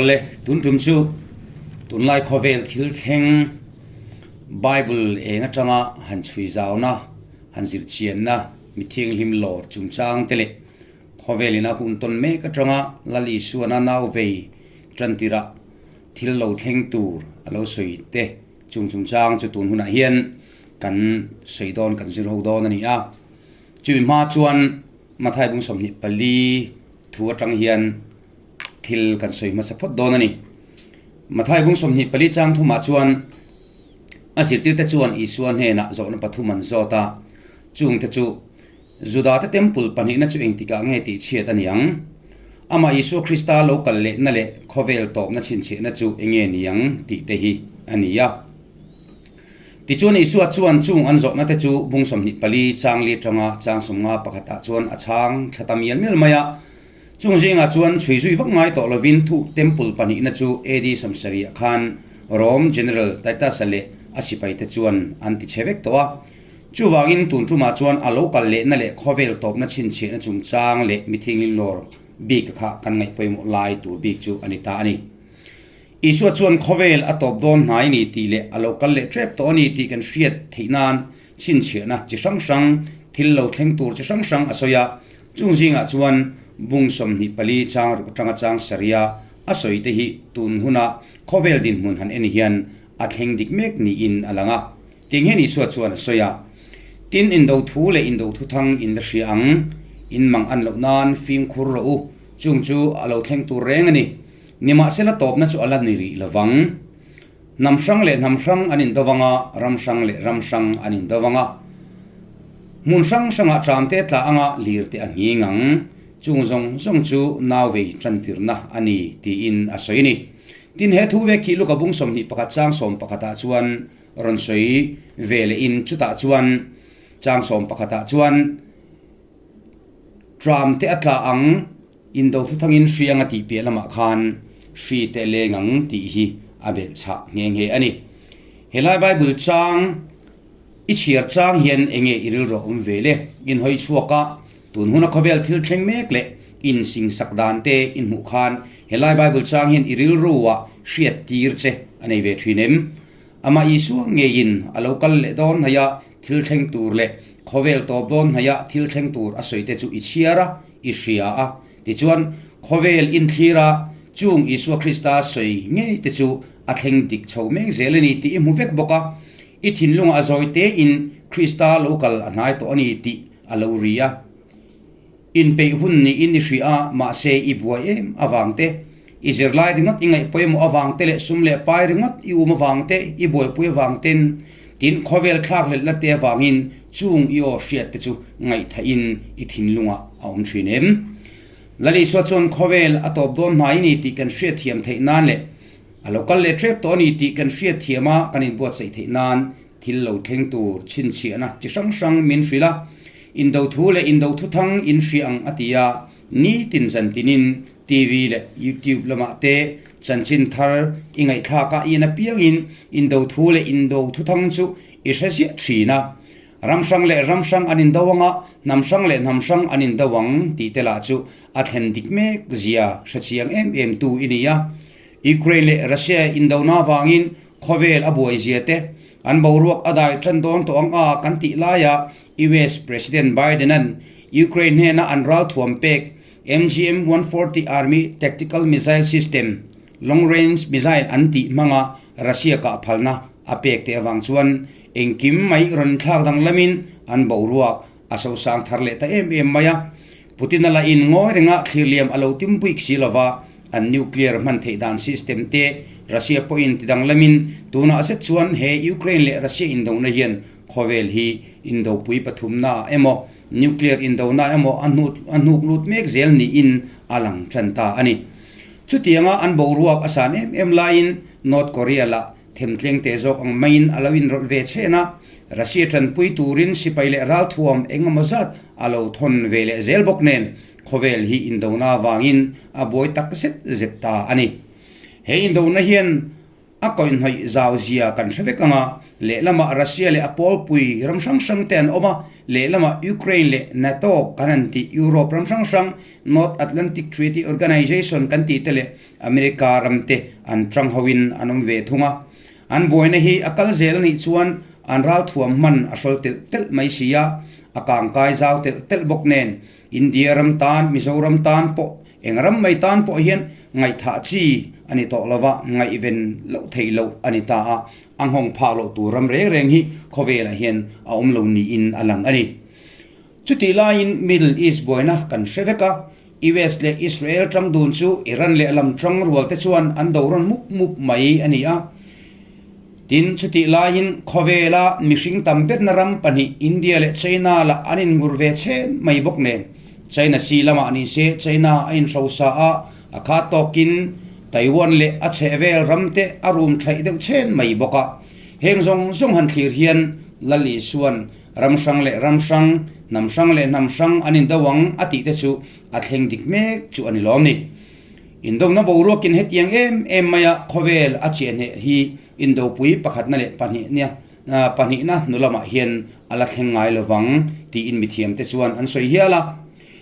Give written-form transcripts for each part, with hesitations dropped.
Awle, tun tum chu tunlai khawvel thil thleng Bible eng atanga han chhui zauna, han zir chianna mi thianghlim lawr chungchang te leh khawvel ina hun tawn mek atanga Lal Isuana nau vei tan tirah thil lo thleng tur a lo sawi te chung chungchang chu tun hunah hian kan sawi dawn kan zir ho dawn a ni a. Chumi hma chuan Mathai bung 24 thu atang hian thil kan sawi hmasa phawt dawn a ni. Mathai bung 24 chang thumah chuan a zirtirte chuan Isua hnenah zawhna pathum an zawt a, chungte chu, Judate temple pahnihna chu engtikah nge tih chhiat a ni ang? Amah Isua Krista lo kal lehna leh khawvel tawpna chhinchhiahna chu enge ni ang? tih te hi a ni a. Tichuan Isua chuan chung an zawhna te chu bung 24 chang li atanga chang 50 pakhatah chuan a chhang thla ta mial mial mai a. Chung zingah chuan chhui zui vak ngai tawh lovin thu temple pahnihna chu AD 70 ah khan Rome General Titus-a leh a sipaite chuan an ti chhe vek tawh a. Chuvangin tun tumah chuan a lo kal lehna leh khawvel tawpna chhinchhiahna chungchang leh mithianghlim lawr bik kha kan ngaih pawimawh lai tur bik chu a ni ta a ni. Isua chuan khawvel a tawp dawn hnai ni tih leh a lo kal leh tep tawh a ni tih kan hriat theih nan chhinchhiahna chi hrang hrang, thil lo thleng tur chi hrang hrang a sawi a. Chung zingah chuan bung 24 chang ruk atanga chang saria a sawi te hi tun huna khawvel dinhmun han en hian a thleng dik mek niin a lang a. Tiang hian Isua chuan a sawi a, Tin, indo thu leh indo thuthang in la hria ang, in mang an loh nan fimkhur rawh u, chung chu a lo thleng tur reng a ni. Nimahsela tawpna chu a la ni rih lovang. Hnam hrang leh hnam hrang an indo vang a, ram hrang leh ram hrang an indo vang a. Hmun hrang hrangah tramte tla anga lir te a nghing ang. Chung zawng zawng chu nau vei tantirna a ni, tiin a sawi a ni. Tin, he thu vek hi Luka bung 21 chang 11 ah chuan rawn sawi ve leh in chutah chuan chang 11 ah chuan tram te a tla ang indo thuthangin hri anga tih piah lamah khan hri te leng ang tih hi a belh chhah nghe nghe a ni. Helai Bible chang i chhiar chang hian enge i rilru a awm ve le? In hawi chhuak a, tun huna khawvel thil thleng mek leh in singsak dan te in hmuh khan helai Bible chang hian i rilru ah hriat tir che a nei ve thin em? Amah Isua ngeiin a lo kal leh dawn hnaih a, thil thleng tur leh khawvel tawp dawn hnaih a thil thleng tur a sawi te chu i chhiar a, i hria a. Tichuan, khawvel inthlir a, chung Isua Krista sawi ngei te chu a thleng dik chho mek zel a ni tih i hmu vek bawk a. I thinlungah a zawi tein Krista lo kal a hnai tawh a ni tih a lo ri a. Inpeih hun niin i hria a, mahse i buai em avang te, i zirlai ringawt i ngaih pawimawh avang te leh sum leh pai ringawt i um avang te, i buaipui avang ten, tin khawvel thlak hlelhna te avangin chung i aw hriat te chu ngaihthahin i thinlungah a awm thin em? Lal Isua chuan khawvel a tawp dawn hnai ni tih kan hriatthiam theih nan leh a lo kal leh tep tawh a ni tih kan hriatthiam a kan inbuatsaih theih nan Thil lo thleng tur chhinchhiahna chi hrang hrang min hrilh a, indo thu leh indo thuthang in hria ang a ti a, nitin zan tinin TV leh YouTube lamah te chanchin thar i ngaihthlak a, i en apiangin indo thu leh indo thuthang chu i hre ziah thin a. Ram hrang leh ram hrang an indo ang a, hnam hrang leh hnam hrang an indo ang tih te lah chu a thlen dik mek zia hre chiang em em tu i ni a. Ukraine leh Russia indona avangin Khawvel a buai zia te, an boruak a dai tan dawn tawh ang a kan tih laia US President Biden-a'n Ukraine hnena an ralthuam pek MGM 140 Army Tactical Missile System, long range missile an tih hmanga Russia kah phalna a pek te avang chuan engkim mai rawn thlak danglamin an boruak a sosang thar leh ta em em mai a. Putin-a lahin ngawi renga thlirliam a lo tim buik si lova, an nuclear hman theih dan system te Russia pawhin ti danglamin tunah zet chuan he Ukraine leh Russia indona hian khawvel hi indopui pathumna emaw nuclear indona emaw a a hnuk lut mek zel niin a lang tan ta a ni. Chutianga an boruak a san em em laiin North Korea lah Themtleng teh zawk ang maiin a lo inrawlh ve chhen a, Russia tanpui turin sipai leh ralthuam eng emaw zat a lo thawn ve leh zel bawk nen khawvel hi indona avangin a buai tak zet zet ta a ni. He indona hian A kawihnawih zau zia kan hre vek ang a, lehlamah Russia leh a pawlpui ram hrang hrang te an awm a, lehlamah Ukraine leh NATO kan han tih Europe ram hrang hrang, North Atlantic Treaty Organization kan tih te leh America ram te an tang hoin an awm ve thung a. An buaina hi a kal zel a nih chuan an ralthuam hman a hrawl telh telh mai si a, a kangkai zau telh telh bawk nen India ram tan, Mizoram tan pawh, eng ram mai tan pawh hian ngaihthah chi a ni tawh lova, ngaihven loh theih loh a ni ta a, a nghawng phak loh tur ram reng reng hi khawvelah hian a awm lo niin a lang a ni. Chutih laiin Middle East buaina kan hre vek a, US leh Israel tang dun chu Iran leh lam tang rual te chuan an do rawn mup mup mai a ni a. Tin, chutih laiin khawvela mihring tam berna ram pahnih India leh China lah an inngur ve chhen mai bawk nen. China si lamah ni se China a inhrosa a, a khat tawkin Taiwan leh a chhehvel ram te a rum thaih deuh chhen mai bawk a. Heng zawng zawng han thlir hian Lal Isuan ram hrang leh ram hrang, hnam hrang leh hnam hrang an indo ang a tih te chu a thleng dik mek chu a ni lawm ni. Indona boruakin hetiang em em maia khawvel a chiahhneh hi Indopui pakhatna leh pahnihna hnu lamah hian a la thleng ngai lo vang tiin mithiamte chuan an sawi hial a.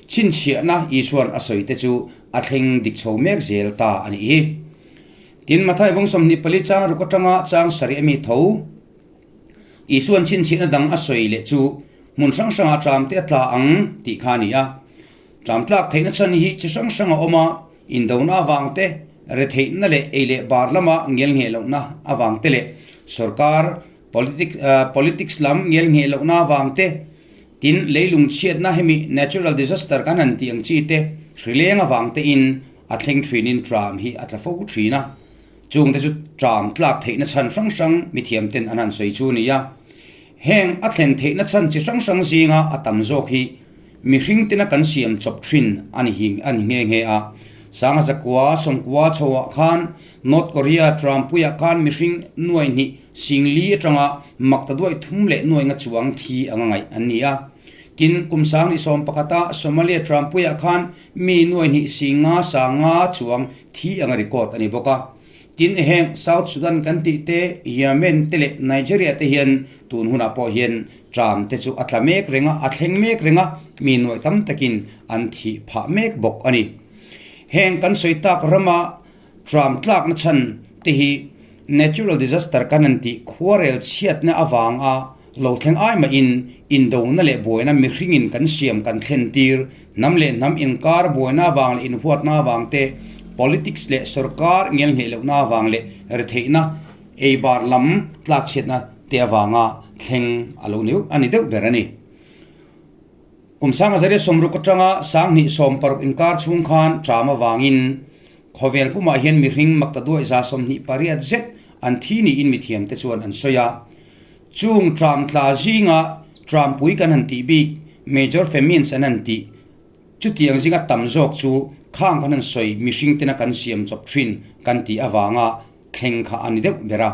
Chhinchhiahna Isua'n a sawi te chu a thleng dik chho mek zel ta a nih hi. Tin, Mathai bawng 24 chang ruk atanga chang sarih ami tho Isua'n chhinchhiahna dang a sawi leh chu hmun hrang hrangah tramte a tla ang tih kha a ni a. Tlam tlak theihna chhan hi chi hrang hrang a awm a, indona avang te, retheihna leh ei leh bar lama ngelngheh lohna avang te leh sorkar politics lam ngelngheh lohna avang te, tin leilung chhiatna hemi natural disaster kan han tih ang chi te hrileng avang te in a thleng thinin tram hi a tla fo thin a. Chungte chu tram tlak theihna chhan hrang hrang mithiam ten an han sawi chu a ni a. Heng a thlen theihna chhan chi hrang hrang zinga a tam zawk hi mihring tena kan siam chawp thin a ni hi a ni nghe nghe a. Sanga zakua sawmkua chhoah khan North Korea Trumpuiah khan mihring nuai hnih singli atanga makta duai thum leh nuai nga chuang thi anga ngaih an ni a. Tin, kum sang ni sawm pakhata Somalia Trumpuiah khan mi nuai hnih singa sanga chuang thi anga record a ni bawk a. Tin, heng South Sudan kan tih te, Yemen te leh Nigeria te hian tun hunah pawh hian tram te chu a tla mek reng a, a thleng mek reng a, mi nuaih tam takin an thih phah mek bawk a ni. Heng kan sawi tak rama tram tlakna chhan te hi natural disaster kan han tih khuarel chhiatna avanga Lo thleng ai mahin indona leh buaina mihringin kan siam kan thlen tir, hnam leh hnam inkar buaina avang leh inhuatna avang te, politics leh sorkar ngelngheh lohna avang leh retheihna, eibar lam tlakchhiatna te avanga thleng a lo ni a ni deuh ber a ni. Kum sanga zaria sawmruk atanga sanghnih sawmparuk inkar chhung khan ṭam avangin Khawvel pumah hian mihring makta duai za 28 zet an thi niin mithiamte chuan an sawi a. Chung tram tla zinga trampui kan han tih bik, major famines an han tih, chutiang zinga tam zawk chu khang kan han sawi mihring tena kan siam chawp thin kan tih avanga thleng kha a ni deuh ber a.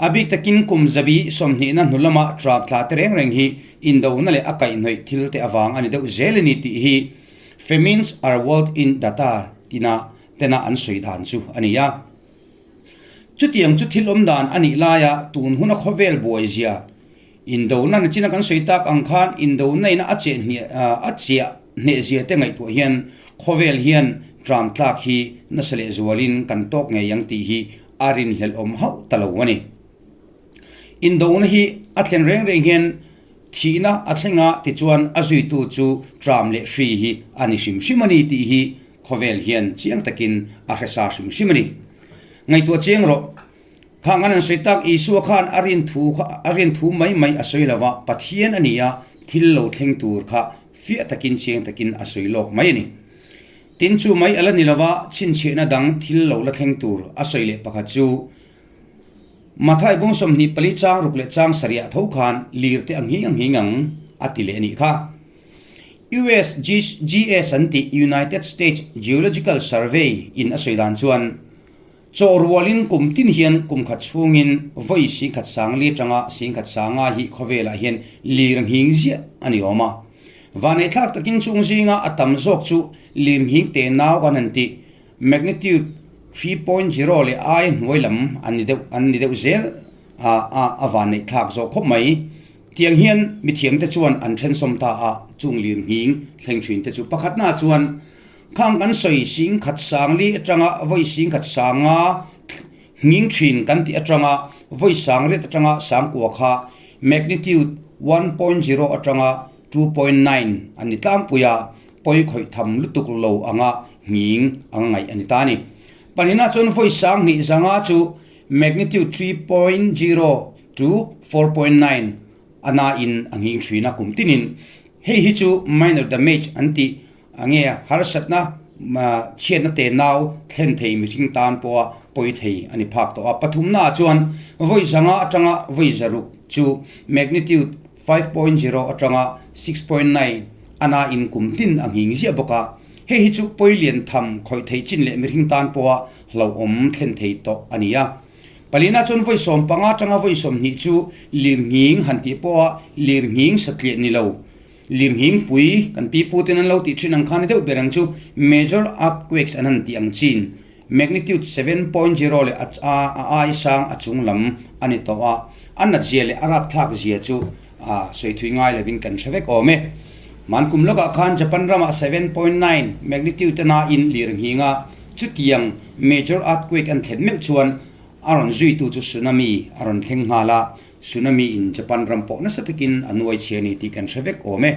A bik takin kum zabi sawmhnihna hnu lama tram tla te reng reng hi indona leh a kaihhnawih thil te avang a ni deuh zel a ni tih hi Famines are world in data tina tena an sawi dan chu a ni a. Chutiang chu thil awm dan a nih laia tun huna khawvel buai zia indona na china kan sawi tak ang khan indona ina a cheh hniah a chiah hneh zia te ngaihtuah hian khawvel hian tram tlak hi nasa leh zualin kan tawk ngei ang tih hi a rinhlelh awm hauh ta lo a ni. Indona hi a thlen reng reng hian thihna a thleng a tichuan a zuitu chu tram leh hri hi a ni hrim hrim a ni tih hi Khawvel hian chiang takin a hre sa hrim hrim a ni. Ngaihtuah chiang rawh. Khang an an sawi tak Isua khan a rin thu kha a rin thu mai mai a sawi lo va, Pathian a ni a, thil lo thleng tur kha fiah takin chiang takin a sawi lawk mai a ni. Tin chu mai a la ni lo va, chhinchhiahna dang thil lo la thleng tur a sawi leh pakhat chu Mathai bung 24 chang ruk leh chang sarih ah tho khan lir te a nghing a nghing ang a ti leh a nih kha. USGS an tih United States Geological Survey in a sawi dan chuan chaw rualin kum tin hian kum khat chhungin vawi singkhat sangli atanga singkhat sanga hi khawvelah hian lir nghing ziah a ni awm a. Vaneihthlak takin chung zinga a tam zawk chu lir nghing te nau kan han tih magnitude. 3.0 leh ai hnuai lam an ni deuh an ni deuh zel a a a vanneih thlak zawk khawp mai. Tiang hian mithiamte chuan an thensawm ta a, chung lirnghing thleng thin te chu pakhatna chuan khang kan sawi singkhat sangli atanga vawi singkhat sanga nghing thin kan tih atanga vawi sangriat atanga sangkua kha magnitude 1.0 atanga 2.9 an ni tlangpui a, pawi khawih tham lutuk lo anga nghing anga ngaih a ni ta a ni. Pahnihna chuan vawi sanghnih zanga chu magnitude 3.0 to 4.9 a nain a nghing thin a kum tinin hei hi chu minor damage an tih a nge harsatna chhiatna te nau thlen thei mihring tan pawha pawi thei a ni phak tawh a. Pathumna ah chuan vawi zanga atanga vawi zaruk chu magnitude 5.0 atanga 6.9 a nain kum tin a nghing ziah bawk a, hei hi chu pawi lian tham khawih thei chin leh mihring tan pawha hlauhawm thlen thei tawh a ni a. Palina chuan vawi 15 atanga vawi 20 chu lirnghing han tih pawha lirnghing satliah ni lo, lirnghing pui kan pi pu ten an lo tih thin ang khan ni deuh ber ang chu major earthquakes an han tih ang chin magnitude 7.0 leh a ai sang a chung lam a ni tawh a, a natzia leh a rapthlak zia chu sawi thui ngai lovin kan hre vek awm e. Hmankum lawkah khan Japan ramah 7.9 magnitude a nain lirnghing a Chutiang major earthquake an thlen meuh chuan a rawn zuitu chu tsunami a rawn thleng nghal a, tsunami in Japan ram pawh nasa takin a nuai chhe a ni tih kan hre vek awm e.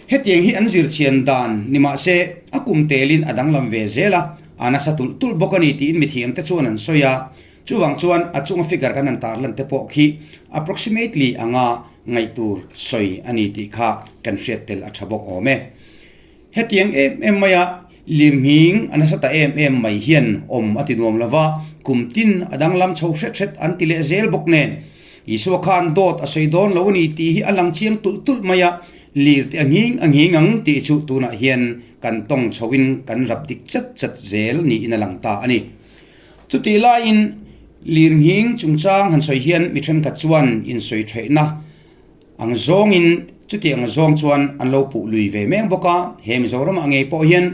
Hetiang hi an zirchian dan ni mah se a kum telin a danglam ve zel a, a nasa tulh tulh bawk a ni tiin mithiamte chuan an sawi a. Chuvang chuan a chunga figure kan han tarlan te pawh khi approximately anga ngaih tur sawi a ni tih kha kan hriat tel a tha bawk awm e. Hetiang em em maia lirnghing a nasa ta em em mai hian awm a ti nuam lo va, kum tin a danglam chho hret hret an ti leh zel bawk nen. Isua khan dawt a sawi dawn lo a ni tih hi a lang chiang tulh tulh mai a, lir te a nghing a nghing ang tih chu tunah hian kan tawng chhoin kan rap dik chat chat zel niin a lang ta a ni. Chutih laiin lirnghing chungchang han sawi hian mi thenkhat chuan insawi theihna Ang zawngin chuti ang zawng chuan an lo puh lui ve mek bawk a, he Mizoramah ngei pawh hian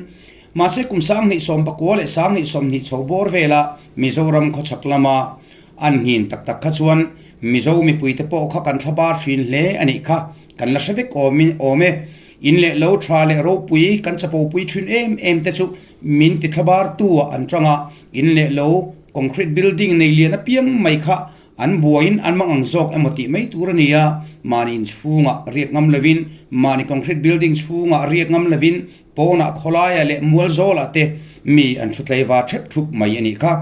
mahse kum 2019 leh 2020 chho bawr vela Mizoram khawchhak lama an nghin tak tak kha chuan Mizo mipuite pawh kha kan thlabar thin hle a nih kha kan la hre vek awmin awm e. In leh lo tha leh ropui kan chapopui thin em em te chu min ti thlabar tu ah an tang a, in leh lo concrete building nei lian apiang mai kha An buaiin an mang ang zawk emaw tih mai tur a ni a, mahni inchhungah riak ngam lovin, mahni concrete building chhungah riak ngam lovin, pawnah khawlaiah leh mual zawlah te mi an thu tlaivar thep thup mai a nih kha.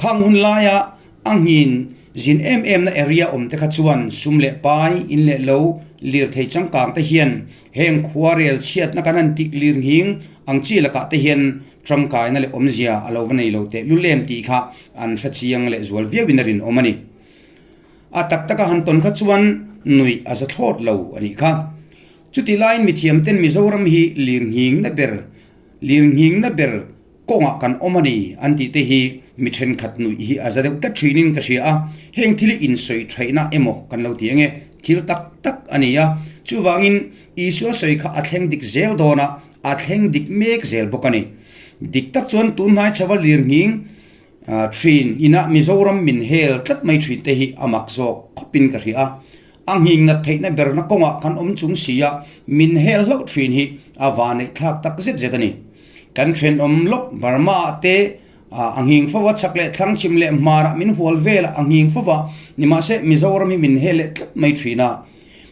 Khang hun laia a nghin zin em em na area awm te kha chuan sum leh pai, in leh lo, lirthei changkang te hian heng khuarel chhiatna kan han tik lirnghing ang chi lakah te hian Tangkaina leh awmzia a lo va nei lo teh lul em tih kha an hre chiang leh zual viauin a rinawm a ni. A tak taka han tawn kha chuan nuih a za thlawt lo a nih kha. Chutih laiin mithiamten Mizoram hi lirnghingna ber lirnghingna ber kawngah kan awm a ni an tih te hi mi thenkhat nuih hi a za deuh tlat thinin ka hria a, heng thil hi insawi theihna emaw kan lo ti ange, thil tak tak a ni a. Chuvangin Isua sawi kha a thleng dik zel dawn a, A thleng dik mek zel bawk a ni. Dik tak chuan tunhnai chhava lirnghing thin ina Mizoram min hel tlat mai thin te hi a mak zawk khawpin ka hria a. A nghing nat theihna berna kawngah kan awm chung si a, min hel hlauh thin hi a vaneih thlak tak zet zet a ni. Kan thenawm lawk Burma ah te a nghing fo a, chhak leh thlang chhim leh hmarah min hual velah a nghing fo va, nimahse Mizoram hi min hel leh tlat mai thin a.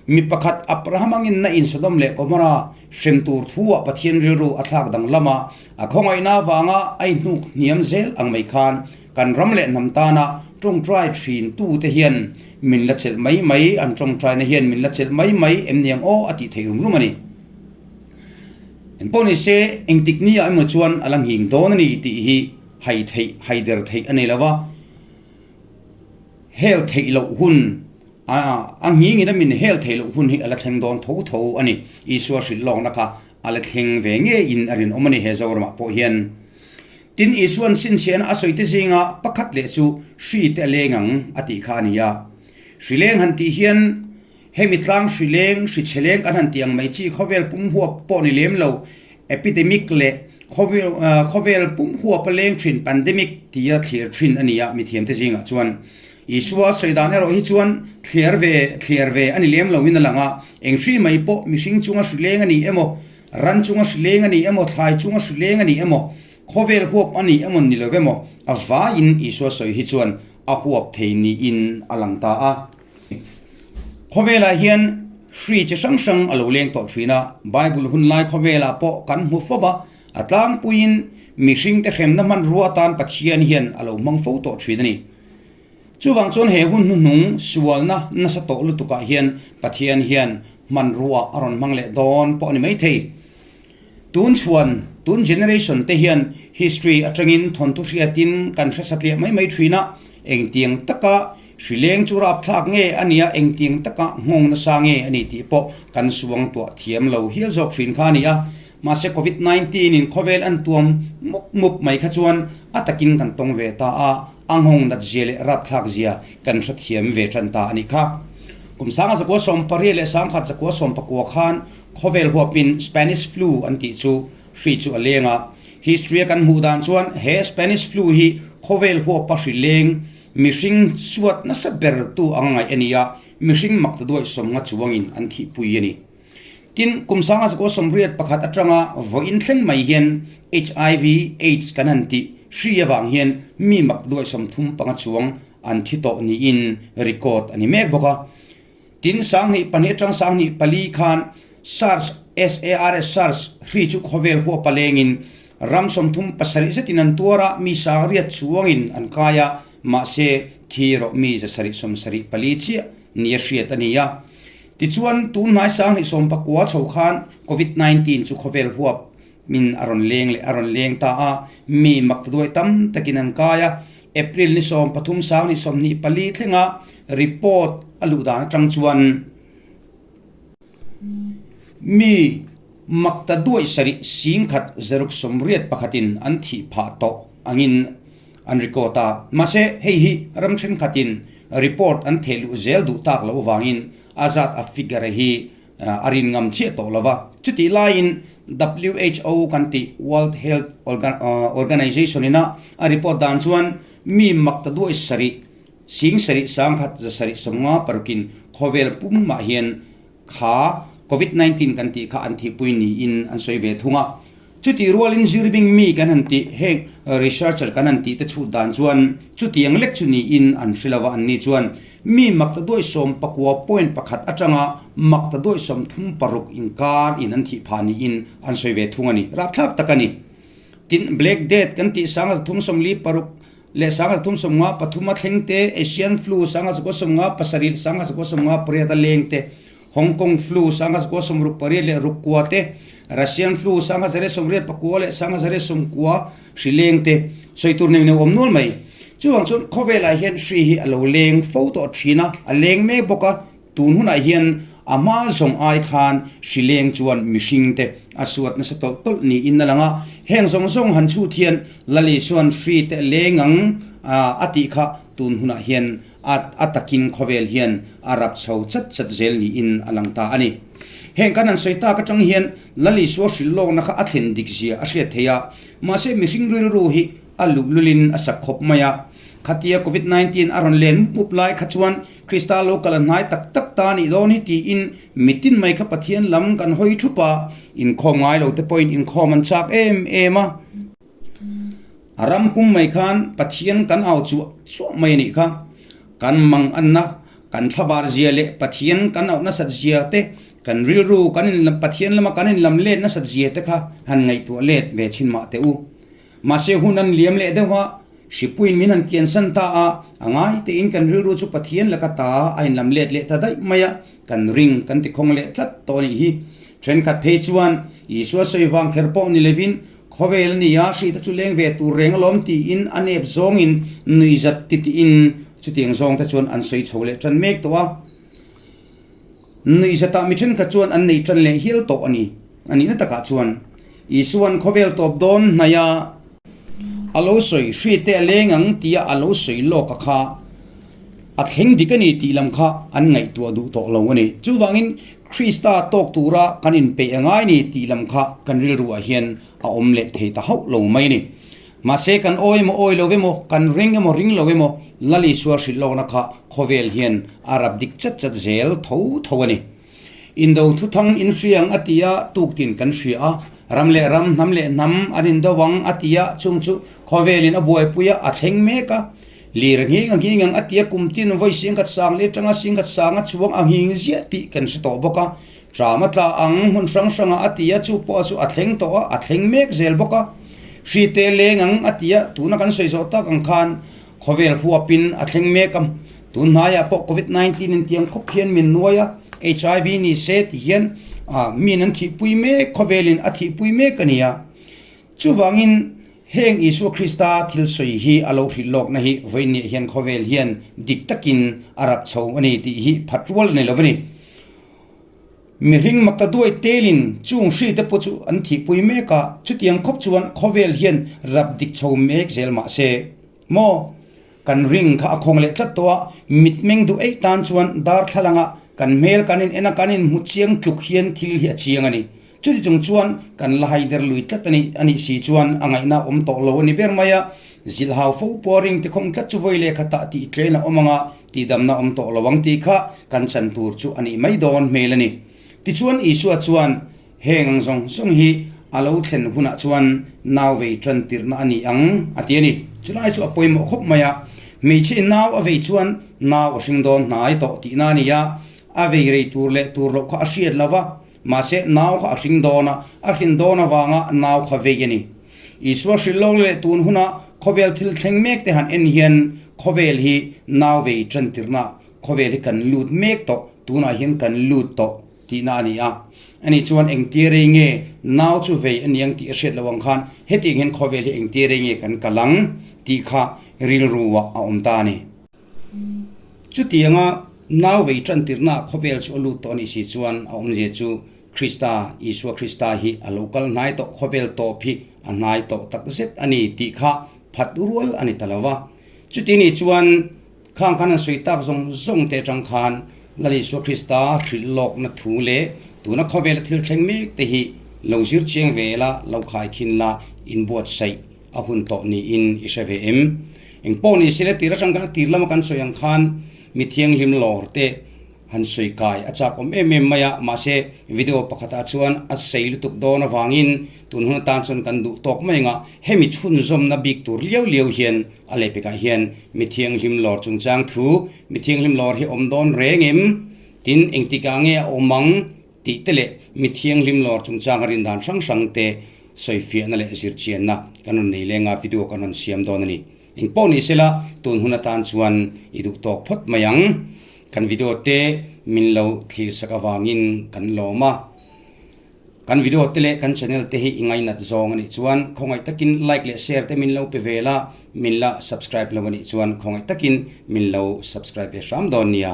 Mi pakhat Abraham angin na in Sodom leh Gomorrah hrem tur thu ah Pathian rilru a thlak danglam a, a khawngaihna avanga a inhnuk hniam zel ang mai khan kan ram leh hnam tana tawngtai thin tu te hian min la chelh mai mai, an tawngtaina hian min la chelh mai mai em niang aw a tih theih rum rum a ni. Engpawh ni se engtik ni ah emaw chuan a la nghing dawn a ni tih hi hai theih, hai der theih a nei lo va, hel theih loh hun A nghingin a min hel theih loh hun hi a la thleng dawn tho tho a ni. Isua hrilh lawkna kha a la thleng ve ngeiin a rinawm a ni he Zoramah pawh hian. Tin, Isua'n chhinchhiahna a sawite zinga pakhat leh chu hri te a leng ang a tih kha a ni a. Hri leng han tih hian hemi tlang hri leng, hri chhe leng kan han tih ang mai chi khawvel pum huap pawh ni lem lo, epidemic leh. Khawvel khawvel pum huap a leng thin pandemic tia thlir thin a ni a, mithiamte zingah chuan. Isua sawi dan erawh hi chuan thliar ve thliar ve a ni lem loin a lang a, eng hri mai pawh mihring chunga hri leng a ni emaw, ran chunga hri leng a ni emaw, thlai chunga hri leng a ni emaw, khawvel huap a ni emaw ni lo emaw, a vaiin Isua sawi hi chuan a huap thei niin a lang ta a. Khawvelah hian hri chi hrang hrang a lo leng tawh thin a, Bible hun lai khawvelah pawh kan hmu fo va, a tlangpuiin mihringte hremna hmanrua atan Pathian hian a lo hmang fo tawh thin a ni. Chuvang chuan he hun hnuhnung sualna nasa tawh lutukah hian Pathian hian hmanrua a rawn hmang leh dawn pawh a ni maithei. Tun chhuan, tun generation te hian history atangin thawnthu hriatin kan hre satliah mai mai thin a, engtiang taka hrileng chu rapthlak nge a nia, engtiang taka nghawng nasa nge a ni tih pawh kan suang tuah thiam lo hial zawk thin kha a ni a. Mahse Covid 19 in khawvel an tuam mup mup mai kha chuan a takin kan tawng ve ta a, a nghawng nat zia leh rapthlak zia kan hrethiam ve tan ta a nih kha. Kum sanga zakua 18 leh sangkhat zakua 19 khan Khawvel huapin Spanish Flu an tih chu hri chu a leng a. History a kan hmuh dan chuan he Spanish Flu hi khawvel huapa hri leng mihring suat nasa ber tu anga ngaih a ni a, mihring mak ta duaih sawmnga chuangin an thihpui a ni. Tin, kum sanga zakua 81 atanga vawiin thleng mai hian HIV, AIDS kan han tih hri avang hian mi mak duaih 35 chuang an thi tawh niin record a ni mek bawk a. Tin, 2002 atang 2004 khan SARS, S-A-R-S, SARS, hri chu khawvel huapa lengin ram 37 zetin an tuar a, mi sangriat chuangin an kai a, mahse thi erawh mi 774 chiah nia hriat a ni a. Tichuan, tun hnai 2019 chho khan Covid 19 chu khawvel huap min a rawn leng leh a rawn leng ta a, mi mak duai tam takin an kai a. April ni 13 2024 thlenga report a luh dan atang chuan mi mak ta duai sarih singkhat zaruk sawmriat pakhatin an thih phah tawh angin an record a. Mahse, hei hi ram thenkhatin report an theh luh zel duh tak loh avangin a zat a figure hi a rin ngam chiah tawh lo va. Chutih laiin WHO kan tih World Health Organization ina a report dan chuan mi mak ta duai sarih, sing sarih sangkhat zasarih sawmnga parukin khawvel pumah hian kha Covid 19 kan tih kha an thihpui niin an sawi ve thung a. Chutih rualin zirbing mi kan han tih, heng researcher kan han tih te chhut dan chuan chutiang lek chu niin an hre lo a, anni chuan mi mak ta duai 19 point pakhat atanga mak ta duai 36 inkar in an thih phah niin an sawi ve thung a ni. Rapthlak tak a ni. Tin, Black Death kan tih 1346 leh 1353 a thleng te, Asian Flu 1997 1998 a leng te, Hong Kong Flu 1968 leh ruk kua te, Russian Flu 1989 leh 1990 hri leng te sawi tur neuh neuh awm nual mai. Chuvang chuan khawvelah hian hri hi a lo leng fo tawh thin a, a leng mek bawk a, tun hunah hian a hma zawng ai khan hri leng chuan mihring te a suat nasa tawlh tawlh niin a lang a. Heng zawng zawng han chhut hian Lali chuan hri te leng ang a tih kha tun hunah hian A a takin khawvel hian a rap chho chat chat zel niin a lang ta a ni. Heng kan han sawi tak atang hian Lal Isua hrilh lawkna kha a thlen dik zia a hriat theih a, mahse mihring rilru hi a luh lulin a sak khawp mai a. Khatia Covid 19 a rawn len mup mup lai kha chuan Krista lo kal a hnai tak tak ta nih dawn hi tiin mitin mai kha Pathian lam kan hawi thup a, inkhawm ngai lo te pawhin inkhawm an chak em em a. A ram pum mai khan Pathian kan au chuah chuah mai a nih kha. Kan mang anna, kan thlabar zia leh Pathian kan auh nasat zia te, kan rilru kan in Pathian lama kan inlam let nasat zia te kha han ngaihtuah let ve chhin mah teh u. Mahse hun an liam leh deuh a, hripuiin min han kiansan ta a, a ngai tein kan rilru chu Pathian laka ta a inlam let leh ta daih mai a, kan ring kan ti khawng leh tlat tawh a nih hi. Thenkhat phei chuan Isua sawi vang kher pawh ni lovin Khawvel a ni a, hrihte chu leng ve tur reng alawm tiin a nep zawngin nuihzat titiin chutiang zawngte chuan an sawi chho leh tan mek tawh a. Nuihzatah mi thenkhat chuan an nei tan leh hial tawh a ni. A nihna takah chuan Isua'n khawvel tawp dawn hnaih a a lo sawi hrihte a leng ang tia a lo sawi lawk a kha. A thleng dik a ni tih lam kha an ngaihtuah duh tawh lo a ni. Chuvangin Krista tawk tura kan inpeih a ngai ni tih lam kha kan rilruah hian a awm leh thei ta hauh lo mai a ni. Mahse kan awi emaw awi lo emaw, kan ring emaw ring lo emaw Lal Isua hrilh lawkna kha khawvel hian a rap dik chat chat zel tho tho a ni. Indo thuthang in hria ang a ti a, tuktin kan hria a. Ram leh ram, hnam leh hnam an indo ang a ti a, chung chu khawvelin a buaipui a, a thleng mek a. Lir a nghing a nghing ang a ti a, kum tin vawi singkhat sang leh atanga singkhat sang a chuang a nghing ziah tih kan hre tawh bawk a. Tram a tla ang hmun hrang hrangah a ti a, chu pawh chu a thleng tawh a, a thleng mek zel bawk a. Hri te leng ang a ti a, tuna kan sawi zawh tak ang khan Khawvel huapin a thleng mek a, tun hnaiah pawh Covid 19 in tiang khawp hian min nuai a, HIV ni se ti hian miin an thihpui mek, khawvelin a thihpui mek a ni a. Chuvangin heng Isua Krista thil sawi hi a lo hrilh lawkna hi vawiinniah hian khawvel hian dik takin a rap chho a ni tih hi phat rual a ni lo a ni. Mihring makta duai telin chung hri te pawh chu an thihpui mek a, chutiang khawp chuan khawvel hian rap dik chho mek zel mah se. Maw? Kan ring kha a khawng leh tlat tawh a, mitmeng duh eih tan chuan darthlalanga kan hmel kan in en a, kan inhmu chiang tluk hian thil hi a chiang a ni. Chuti chung chuan kan la haider lui tlat a nih a nih si chuan a ngaihna a awm tawh lo a ni ber mai a, zilhau fo pawh ring ti khawng tlat chu vawi leh khatah tih tlên a awm ang a, tihdamna a awm tawh lo ang tih kha kan chan tur chu a nih mai dawn hmel a ni. Tichuan Isua chuan Heng ang zawng zawng hi a lo thlen hunah chuan nau vei tan tirhna a ni ang, a ti a ni. Chulai chu a pawimawh khawp mai a, hmeichhe nau a vei chuan nau a hring dawn hnai tawh tihna a ni a, a vei rei tur leh tur loh kha a hriat lo va, mahse nau kha a hring dawn a, a hrin dawn avanga nau kha vei a ni. Isua hrilh lawk leh tun huna khawvel thil thleng mek te han en hian khawvel hi nau vei tan tirhna khawvel hi kan lut mek tawh, tunah hian kan lut tawh. Tihna a ni a. Ani chuan engtir rei nge nau chu vei a niang tih a hriat loh ang khan hetiang hian khawvel hi engtir rei nge kan kal ang tih kha rilruah a awm ta a ni. Chutianga nau vei tantirhnaah khawvel chu a lut tawh a nih si chuan a awmzia chu Krista, Isua Krista hi a lo kal hnai tawh, khawvel tawp hi a hnai tawh takzet a ni tih kha phat rual a ni ta lo va. Chuti nih chuan Khang khan an sawi tak zawng zawng te atang khan Lal Isua Krista hrilh lawkna thu leh tuna khawvela thil thleng mek te hi lo zir chiang ve la, lo khai khin la, inbuatsaih a hun tawh niin i hre ve em? Engpawh ni sile tir atang khan tir lama kan sawi ang khan mi thianghlim lawr te Han sawi kai a chak awm em em mai a, mahse video pakhatah chuan a sei lutuk dawn avangin tun hun atan chuan kan duh tawk mai ang a, hemi chhunzawmna bik tur liau liau hian a lehpekah hian mi thianghlim lawr chungchang thu, mi thianghlim lawr hi awm dawn reng em? Tin, engtikah nge a awm ang? tih te leh mi thianghlim lawr chungchang a rindan hrang hrang te sawifiahna leh zirchianna kan rawn nei leng a, video kan rawn siam dawn a ni. Engpawh ni sela tun hun atan chuan i duh tawk phawt mai ang. Kan video te min lo thlir sak avangin kan lawm a. Kan video te leh kan channel te hi i ngainat zawng a nih chuan khawngaih takin like leh share te min lo pe vel a, min la subscribe lo a nih chuan khawngaih takin min lo subscribe ve hram dawn nia.